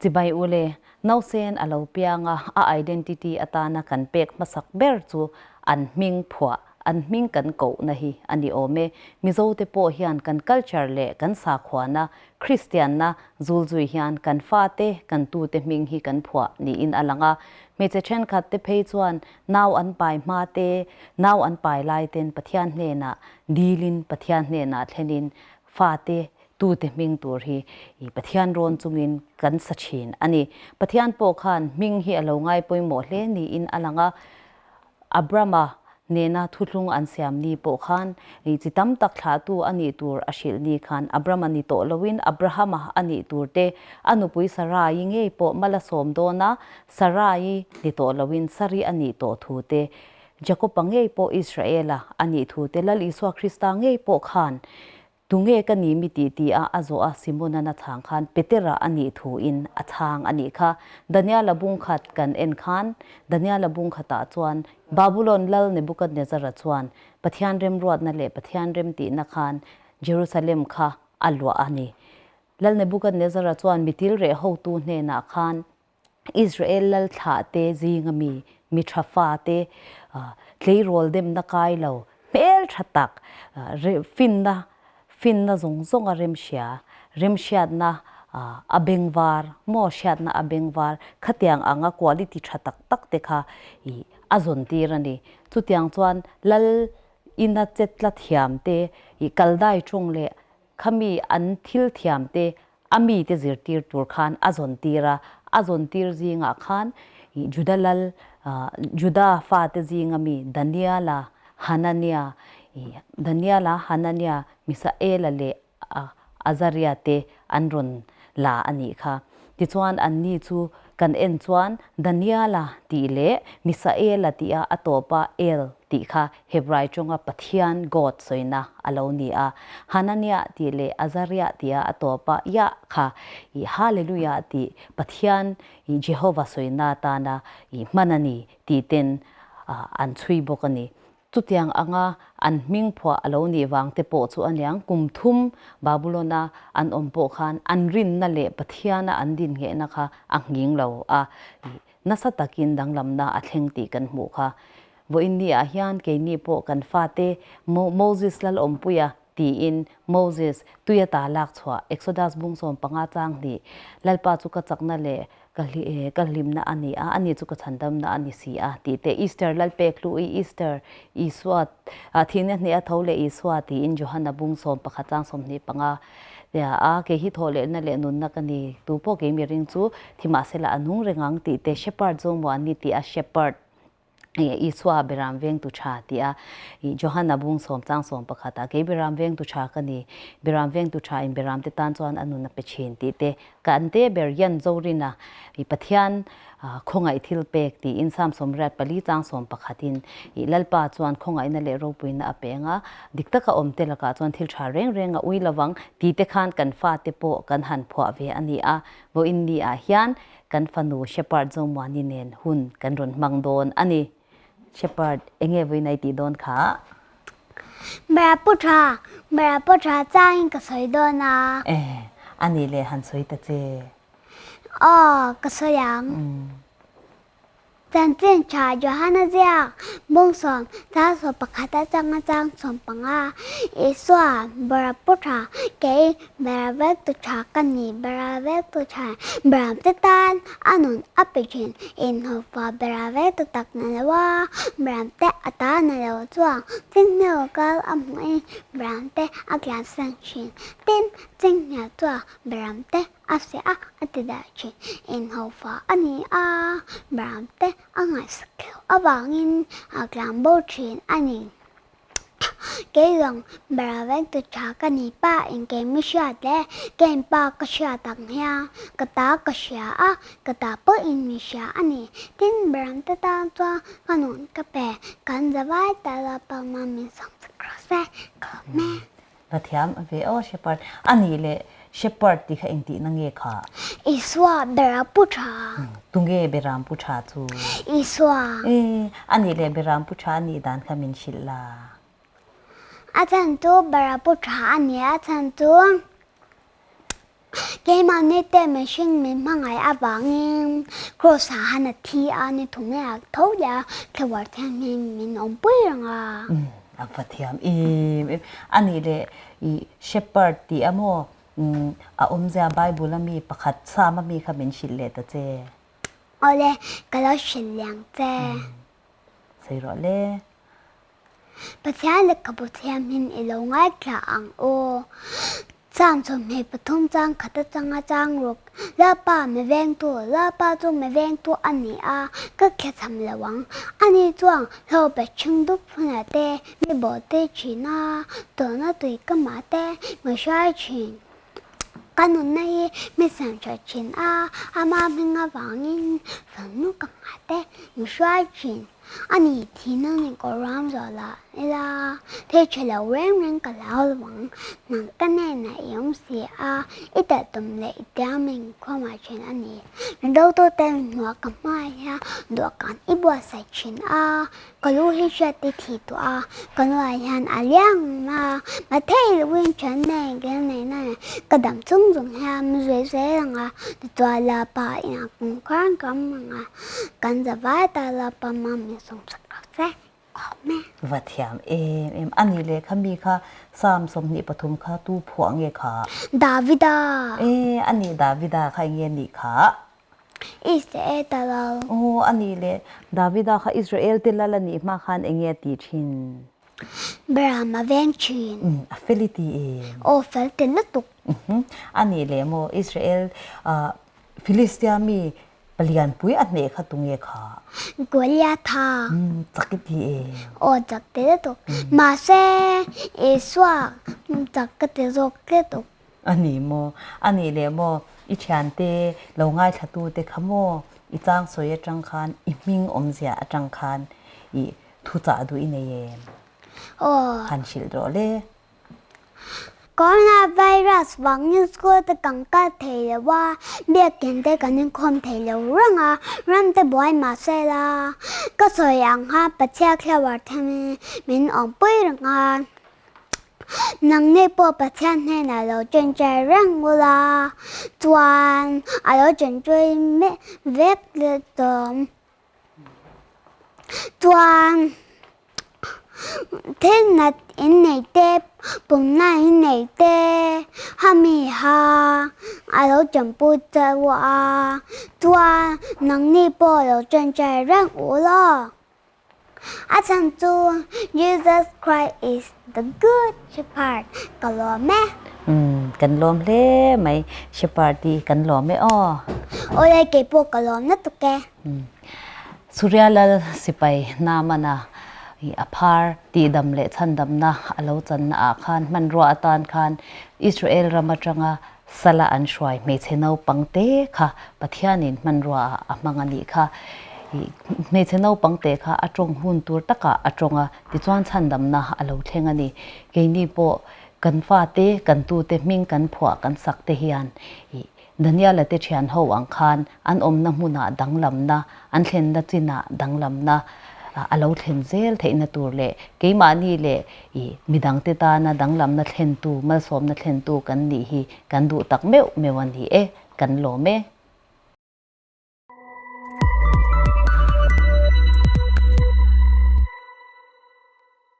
Chibai ule, nausen a lo piang a, a identity atana kan pek hmasak ber chu an hming phuah, an hming kan kohna hi a ni awm e. Mizote pawh hian kan culture leh kan sakhuana, Kristianna zulzui hian kan fate, kan tute hming hi kan phuah niin a lang a. Hmeichhe thenkhat te phei chuan nau an pai hma te, nau an pai lai ten Pathian hnenah dilin, Pathian hnenah thlenin fate tute hming tur hi i Pathian rawn chungin kan sa thin a ni. Pathian pawh khan hming hi a lo ngai pawimawh hle niin a lang a. Abrama nena thuthlung an siam ni pawh khan i chi tam tak thlahtu a nih tur a hrilh ni khan Abrama ni tawh loin Abrahama a nih tur te, a nupui Sarai ngei pawh mal a sawm dawn a, Sarai ni tawh loin Sari a nih tawh thu te, Jakoba ngei pawh Israela a nih thu te, Lal Isua Krista ngei pawh khan Tunge ka ni mi tih ti a a zawh a Simonan a chhang khan Petera a nih thu in a chhang a nih kha. Daniela bung khat kan en khan Daniela bung khatah chuan Babulon lal Nebukadnezara chuan Pathian remruatna leh Pathian remtihna khan Jerusalem kha a luah a ni. Lal Nebukadnezara chuan mitil reh hotu hnenah khan Israel lal thlahte zinga mi, mi tha fate, tleirawl demna kai lo, hmel tha tak, finna, finna zawng zawnga remhria, remhriatna a bengvar, maw hriatna a bengvar, khatiang anga quality tha tak tak te kha ih a zawn tir a ni. Chutiang chuan lal ina chetla thiam te, ih kaldai ṭawng leh Khami an thil thiam te a mite zirtir tur khan a zawn tir a, a zawn tir zingah khan Juda lal, Juda fate zinga mi Daniela, Hanania, Daniela, Hanania, Misaela leh Azaria te an rawn la a nih kha. Tichuan anni chu kan en chuan Daniela tih leh Misaela tih a a tawpa El tih kha Hebrai tawnga Pathian, God, sawina a lo ni a. Hananiah tih leh Azariah tih a a tawpa Yah kha i Hallelujah tih Pathian i Jehovah sawina atana i hman a ni tih ten an chhui bawk a ni. Chutiang anga an hming phuah a lo nih vang te pawh chu a niang. Kum thum Babulon-a an awm pawh khan an rinna leh Pathiana an dinghehna kha a nghing lo a, nasa takin danglamna a thleng tih kan hmuh kha. Vawiin ni ah hian keini pawh kan fate Moses Lalawmpuia tiin Moses tuia ta lak chhuah Exodus bung 15 chang hnih Lalpa chu ka chakna leh ka ka hlimna a ni a, ani chu ka chhandamna a ni si a tih te Easter Lalpek hlu i Easter Isua thihna hneh a tho leh Isua tiin Johana bung 11 chang 25 a kei hi thawh lehna leh nunna ka ni tu pawh kei miring chu thi mahsela a nung reng ang tih te Shepherd zawng maw an ni tih a Shepherd Isua Beram vengtu tha ti a, Johana bung sawm chang sawm pakhat ah kei Beram vengtu tha ka ni, Beram vengtu tha in Beram te tan chuan a nun a pe thin tih te ka an te ber hian Zorina Pathian khawngaih thil pek tiin Psalm 84 chang 11 in Lalpa chuan khawngaihna leh ropuina a pe anga dik taka awm te lakah chuan thil tha reng reng a ui lovang tih te khan kan fate pawh kan han phuah ve a ni a, vawiin ni ah hian Kan fanu Shepherd Zomuani nen hun kan rawn hmang dawn a ni. Shepherd, enge vawiin tih dawn kha? Mara pu tha, Mara pu tha changin ka sawi dawn a. E, a nih leh han sawi ta che. Aw, ka sawi ang. Chanchin tha Johana ziak bung sawm chang sawm pakhat atanga chang sawm panga Isua Bawrah pu tha kei Bawrah vek tu tha ka ni Bawrah vek tu tha Bawrah te tan a nun a pe thin Inhlawhfa Bawrah vek tu tak na lo a Bawrah te a ta na lo chuang Chinghniau kal a hmuh in Bawrah te a tlansan thin Tin chinghniau chuan Bawrah te A fiah a, a ti dah thin. Inhaufa a ni a, Bram te a ngaihsak hlauh avangin a tlan bo thin a ni. Kei zawng Bra vek tu tha ka ni pa in kei mi hriat le, kein pa ka hriat ang hian ka ta ka hria a, ka ta pawhin mi hria a ni. Tin, Bram te tan chuan ka nun ka pe, kan zavai ta la pangma min sawm chak rawh se, ka lawm e. Va thiam ve aw Shepherd. A nih leh Shepherd tih kha engtihna nge kha? Isua Beram pu tha. Tunge Beram pu tha chu? Isua. E, a nih leh Beram pu tha a nih dan kha min hrilh la. A chhan chu Beram pu tha a ni a chhan chu. Keimahni te mihring min hmangaih avangin Kraws ah han a thi a, ni thum leh a tho leh a, Thlevar Thianghlim min awmpui reng a. Umm a va thiam em em. A nih leh i shepherd tih a maw a awmzia Bible a mi pakhat Psalm a mi kha min hrilh leh ta che. Awle, ka lo hrilh leh ang che. Sawi rawh le. Pathian lehkhabu thiamhin i lo ngaithla ang aw. Chang 23 chang khat atanga chang ruk, Lapa mi vengtu, Lapa chu mi vengtu a ni a, ka thlachham lo ang. Ani chuan hlawhpe ṭhing dup hunah te, mi bawhte ṭhin a, tawhna tui ka mah te mi hruai ṭhin. Ka nunna hi mi siam ṭha ṭhin a, ama hming avangin fanu ka nghah te mi hruai ṭhin. A ni, thihna ni ka ram zawh lah ila, thil ṭha lo reng reng ka hlau lo ang. Nang ka hnenah i awm si a, i telh tum leh i tiangming khawmah ṭhin a ni. Mi dotute hnuah ka hmai hian dawhkan i buatsaih ṭhin a, Ka lu hi hriat i thih tawh a, ka nuah hian a liang a, mathei loin ṭhen nei gel nei na nen ka dam chung chung hian mi zui zel ang a, tichuan Lapa inah kum khan ka awm ang a, kan za vai ta Lapa mah min sawmsak rawh se, ka awm e. Va thiam em em a ni leh kha mi kha Psalm 23 kha tu phuah nge kha? Davida. E a ni Davida kha eng nge nih kha? Israel ta lo. Aw, a nih leh, Davida kha Israel te lal a nih hma khan eng nge a tih thin? Bram a veng thin. Umm, a fel i ti em? Aw, fel ti lutuk. Umm, a nih leh maw, Israel, ah, Philistia mi palianpui a hneh kha tu nge kha? Goliatha. Umm, chak i ti em? Aw, chak ti lutuk. Mahse, Isua chak ka ti zawk lutuk. A ni maw? A nih leh maw? I thiante lo ngaithlatute kha maw? I chang sawi atang khan, i hming awmzia atang khan i thuchah duh i nei em? Aw. Han hrilh rawh le. Coronavirus vangin school te kan kal thei lo a, biakinn te kan inkhawm thei lo reng a, ram te buai mah se la, ka sawi ang khan Pathian thlevar themin min awmpui reng a. Nangni pawh Pathian hnenah lo ṭenṭai reng ula, chuan a lo ṭenṭui vek tawh. Chuan thil nat in nei te, pumna in nei te, hami ha a lo ṭanpui chauh a, chuan nangni pawh lo ṭenṭai reng ula. A chhan chu Jesus Christ is the good shepherd ka lawm e. Umm kan lawm hle mai shepherd hi kan lawm e aw. Awle keipawh ka lawm na tuk e. Umm Surya Lal sipai Naamana i a phar tihdam leh chhandamna a lo channa ah khan hmanrua atan khan Israel ram atanga Sala an hruai hmeichhe naupang te kha Pathianin hmanrua ah a hmang a nih kha. Hmeichhe naupang te kha a tawng hun tur takah a tawng a, tichuan chhandamna a lo thleng a ni. Keini pawh kan fate, kan tute hming kan phuah kan sak te hian Daniela te thian ho ang khan an awmna hmunah danglamna, an thlenna chinah danglamna a lo thlen zel theihna tur leh keimahni leh i midangte tana danglamna thlentu, malsawmna thlentu kan nih hi kan duh tak meuh meuh a ni e, kan lawm e.